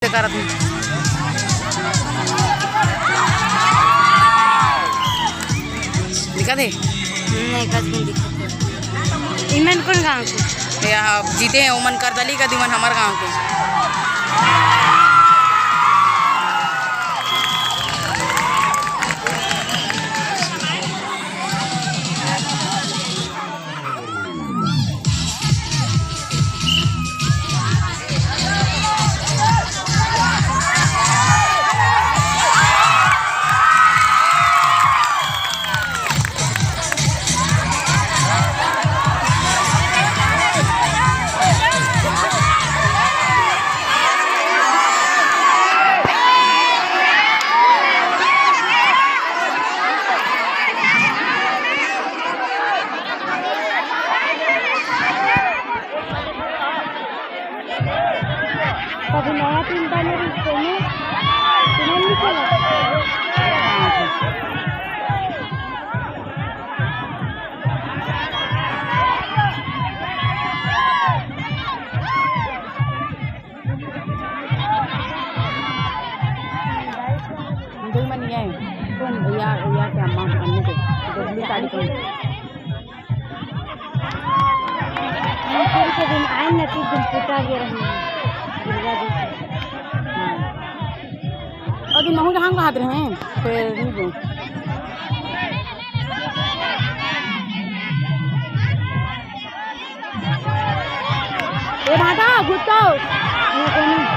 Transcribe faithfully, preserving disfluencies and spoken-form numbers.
करत हूँ। दिखत हे? नहीं, कच नहीं दिखत हे। इमन कौन गाँव के? या जीते हैं, ओमन करदली का दिमन हमर गाँव के। कभी नया टीम बने रिहिस तेमे, तुमन नहीं खेला? दो मन ये, कौन? या, या क्या माँ, अन्नू के, डबली साड़ी पहन। हम फिर के दिन आए न, तीन दिन पुता गे रहे हैं। दुर्गा जी के। हाँ। और दिन महू जहाँ कहत रहे हैं, फिर नहीं गए। ए भाटा, घुसकाओ। ये कोनो